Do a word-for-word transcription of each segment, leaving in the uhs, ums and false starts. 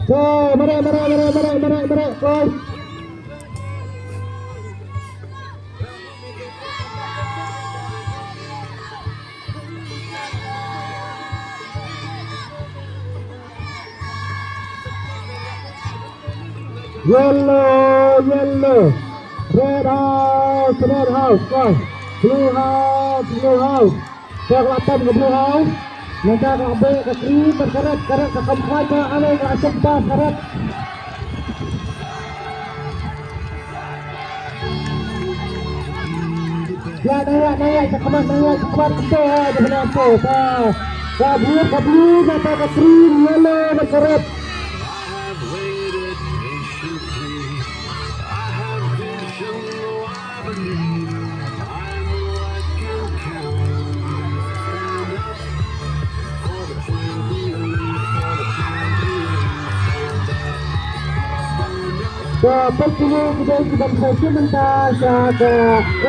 So, mareh, mareh, mareh, mareh, mareh, mareh, kloi. Yellow, yellow. Red house, red house. Kloi. Blue house, blue house. Te ka la tam ka Blue House. Nangta ka la beh ka Green, ka Red, ka Red ka kam khwai ka, ale ka la shim pass ka Red. Ïa, na ïa, na ïa, shakhmat, na ïa, shakhmat, kumto, ha, ïa, kumto, ha. Ka Blue, ka Blue, nangta ka Green, Yellow, bad ka Red. Ka pyrthei ki dei ki ban sa shim bynta sha ka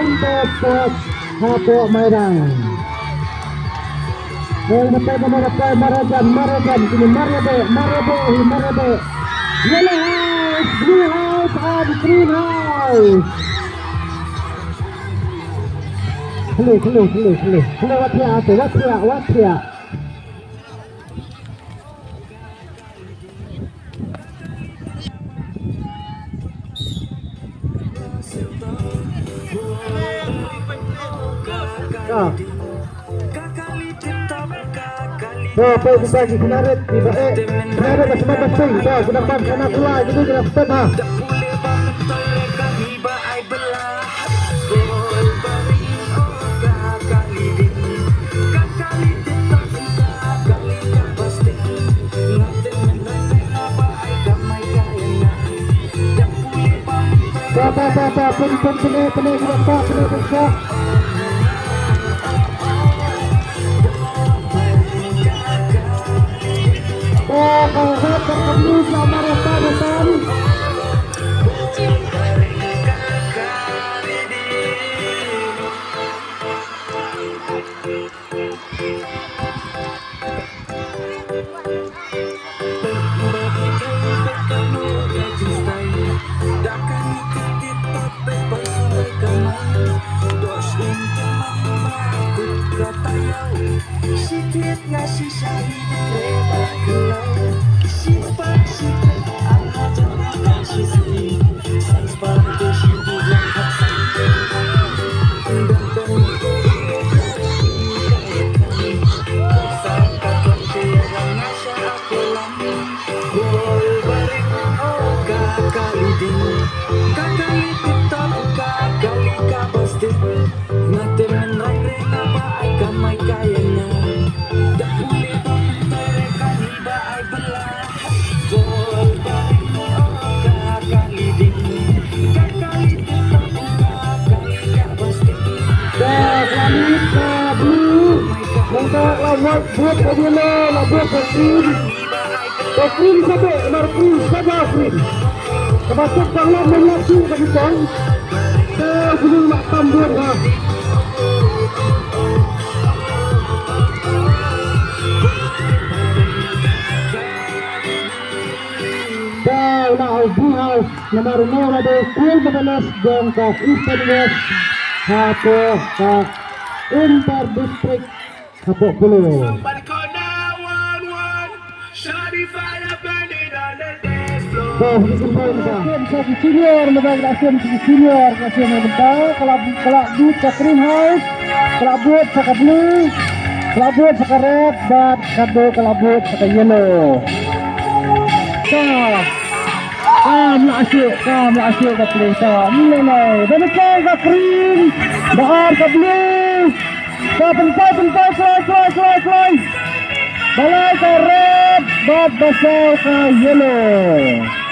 Inter Sports hapoh Mairang. Oi, dapat, dapat, dapat, Marajan, Marajan, kini Maria Bek, Maria Bek, hi Maria Bek. Yellow house, blue house, and green house. Hello, hello, hello, hello. Hello, wat thiah, wat thiah, wat thiah. Ka. Ka, pa, kumba ki kena ret, ki ba, eh, kena ret, ba, sema, ba, sema, ba, kena pan, kena kulai, gitu, kena step, ha. Ta, ta, ta, ta, pyn, pyn, pyn, pyn, pyn, pyn, pyn, pyn. Ta, ta, ta, ta, pyn, pyn, pyn, pyn. Ka Khalid ka Blue, nangta la buh, buh ka Yellow, la buh ka Green. Ka Green ka beh, mar Green, ka beh Green. Kaba tep ka Yellow, nang la shu ka Green. Te Blue la tam buh ha. Te la buh ha. Namar u la dei kul ka balas jong ka Eastern West hapoh ka Inter District hapoh Kulu. Ka senior, ka senior, ka senior, ka la, ka la bud ka Green House, ka la bud sa ka Blue, ka la bud sa ka Red, bad ka dei ka la bud sa ka Yellow. Ka Kam la shuh, kam la shuh ka play, kam la lai. Ba pynpaw ka Green, ba ar ka Blue. Ba pynpaw, pynpaw, kloi, kloi, kloi, kloi. Ba lai ka Red, bad ba saw ka Yellow.